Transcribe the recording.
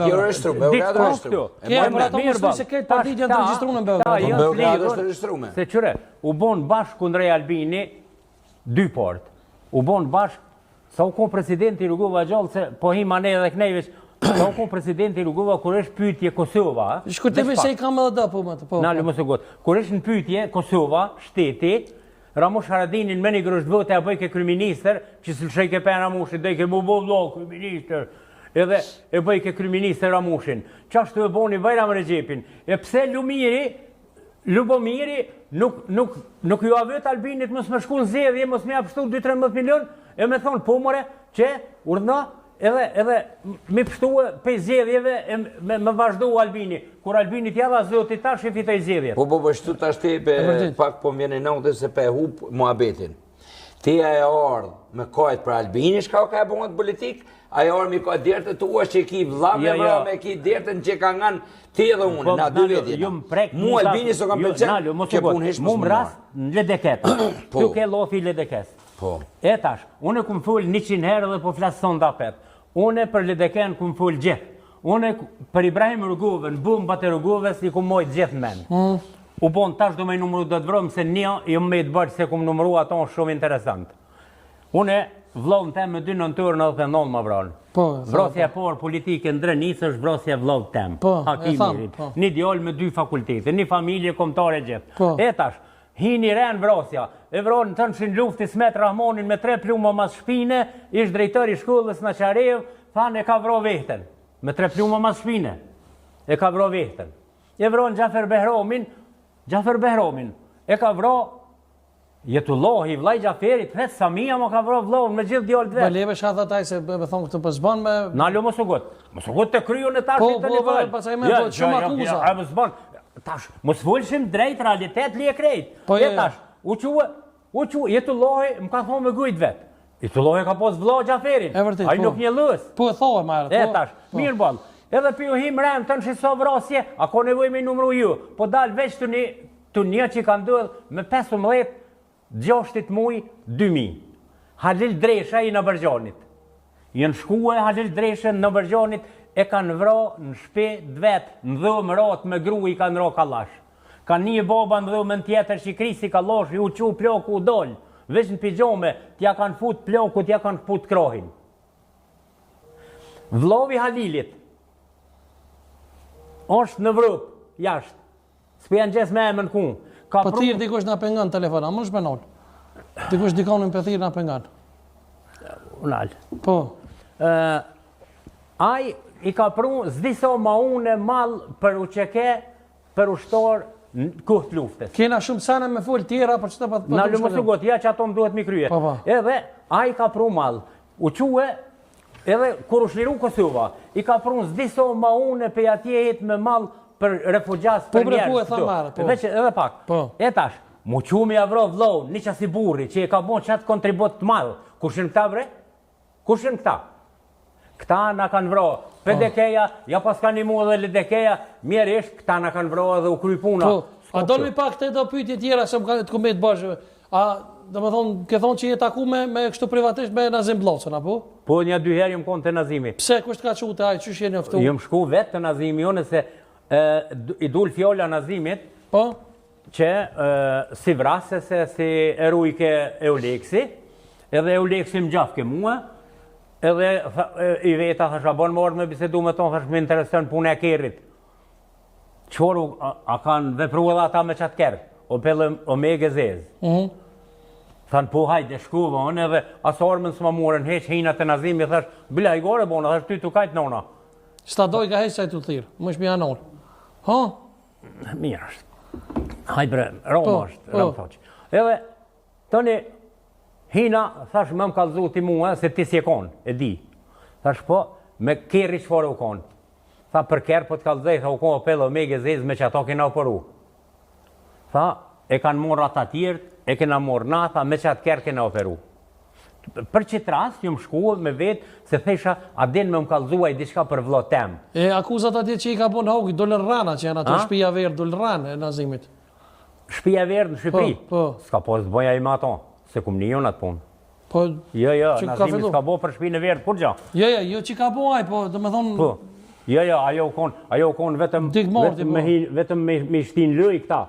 Kjo është Beograd është këtu. Ke për ato mos se këtë partitë janë të regjistruar në Beograd. Po Beograd është regjistruar. Se qyre, u bon bashkë kundrej Albini dy port. U bon bashkë sa u kon presidenti Rugova gjallë se po him anë edhe knej veç sa u kon presidenti Rugova kur është pyetje Kosova. Shkurtimi se i kam edhe do po më po. Nalu mos u ngut. Kur është në pyetje Kosova, shteti, Ramush Haradinin me një grusht vote e bëjke kryeministër, që s'lëshojke pe Ramushi, dojke mu bo vlo kryeministër. Edhe e bëjke kryeministër Ramushin. Qashtu e boni Bajram Rexhepin. E pse Lumiri, Lubomiri, nuk, nuk, nuk ju avet Albinit mos me shku në zgjedhje, mos me ja pshtu 2-13 milion, e me thonë, po more, që, urdhno, edhe, edhe me pshtu pe zgjedhjeve e me, me vazhdu Albini. Kur Albini t'ja dha zoti tash i fitoi zgjedhjet. Po, po, po, shtu tash ti pe, pak po më vjen inati se pe hup muhabetin. Ti a e ardhë me kajt për Albini, shka o ka e bon atë politik, a e ardhë me kajt dertet tua që ki vlla me jo, vra, jo. me ki dertet që ka ngan ti edhe unë, po, na dy veti. Jo më prek, mu Albini s'o kam jo, pëlqen, kjo punë hiç mos më rast në LDK. Po. Tu ke llofi LDK-s. Po. E tash, unë kum fol 100 herë dhe po flas sonte apet. Unë për LDK-n kum fol gjithë. Unë për Ibrahim Rugovën, bombat e Rugovës i kum mojt gjithë men. Mm. U bon tash do me numru do të vrëm se një jo me të bërë se kum numru ato shumë interesant. Unë vllaun tem me 2 nëntor 99 më vranë. Po, vrasja e parë politike në Drenicë është vrasja e vllaut tem. Po, Hakimirit. Po. Një djalë me dy fakultete, një familje kombëtare gjithë. Po. E tash, hini ren vrasja. E vranë të në luftë Ismet Rahmonin me tre pluma mas shpine, ish drejtor i shkollës në Çarevë, thanë e ka vra vehten. Me tre pluma mas shpine. E ka vra vehten. E vranë Xhafer Behromin, Xhafer Behromin, e ka vra Jetullahi, vllai Xhaferit, vetë Samia më ka vra vllaun me gjithë djalët vet. Leve çka thot ai se me thon këtë po s'bën me Nalu mos u ngut. Mos u ngut të kryu në tash po, të po, po, pastaj më po shumë akuza. Ja, mos bën. Tash mos folshim drejt realitet li e krejt. Po, e tash, u çu u çu Jetullahi më ka thonë me gujt vet. Jetullahi ka pas vlla Xhaferin. E vërtet, Ai po. nuk një llës. Po e thohe më herët. E po, tash, po. mirë boll. Edhe po ju him rend të në sa vrasje, a ka nevojë me numru ju? Po dal veç të një të një që ka ndodhur me 15 gjashtit muj 2000. Halil Dresha i Nëbërgjanit. Janë shkue Halil Dreshën në Nëbërgjanit e kanë vra në shpi t'vet, në dhomë ratë me gru i kanë ra kallash. Ka një baba në dhomën tjetër që krisi kallash, u çu plaku u dol, veç në pijame, t'ja kanë fut plaku, t'ja kanë fut krohin. Vllavi Halilit është në Evropë, jashtë. S'po ja ngjes me emën ku. Ka po thirr dikush na pengon telefon, a mos më nal. Dikush dikon në thirr na pengon. Nal. Po. Ë ai i ka pru s'di sa maune mall për UÇK për ushtar në kohë të luftës. Kena shumë sene me fol tjera për çto po. Na lë mos u ngut, ja që ato më duhet mi krye. Po, po. Edhe ai ka pru mall. U çue edhe kur u shliru Kosova, i ka pru s'di sa maune pe atjehit me mall për refugjat po, për njerëz. Po, po, e tha marrë, po. Veç edhe pak. Po. E tash, mu çu me ja vra vllaun, një qasi burri që e ka bon qat kontribut të madh. Kush janë këta bre? Kush janë këta? Këta na kanë vra PDK-ja, ja pas kanë nimu edhe LDK-ja, mjerisht këta na kanë vra edhe u kry puna. Po, a do mi pak të do pyetje tjera se më kanë të kumet bashkë. A, do me thonë, ke thonë që je taku me, me kështu privatisht me Nazim Bllacën, apo? Po, një dy herë jam konë te Nazimi. Pse, kush të ka çu te ai, qysh je njoftu? Jam shku vetë te Nazimi, unë se e, i dul fjolla Nazimit, po? që si vrasëse, si e rujke Euleksi, edhe Euleksi më gjafke mua, edhe i veta, thash, a bon me ardhë me bisedu me tonë, thash, më intereson puna e kerrit. Çfarë, a, a kanë vepru edhe ata me qatë kerr, Opel Omega zezë. Mm -hmm. Thanë, po hajde, shkova, unë edhe as armën s'ma morën, heq hina te Nazimi, thash, bila hajgare bona, thash, ty të kajtë nona. S'ta doj ka heq sa i të thirë, më shmi anor. Ha? Mirë është. Hajde bre, Roma po, është, po. Rama thoqë. Edhe, tani, hina, thash, më më kallzu ti mua, se ti s'je konë, e di. Thash, po, me kerri çfarë u konë. Tha, për kerr, po të kallzoj, tha, u konë Opel Omega zezë me qato kena operu. Tha, e kanë morë ata tjerët, e kena morë na, tha, me qatë kerr kena operu. Për qit rast, jam shku me vetë, se thesha, a din me më kallzu ai diçka për vlla tem. E akuzat atje që i ka bo në Hagë, dolën rrena që janë ato shpia verdhë, dolën rrenë e Nazimit. Shpia verdhë në Shqipëri? Po, po. S'ka pas të bëjë ai me ato, se kum ni unë atë punë. Po, jo, jo, Nazimi s'ka bo për shpinë e verdhë, kurgjo? Jo, jo, jo që ka bo ai, po, do me thonë... Po. Jo, jo, ajo u kon, ajo u kon vetëm Dick Marty, vetëm me po. hin, vetëm me me shtin loj këta.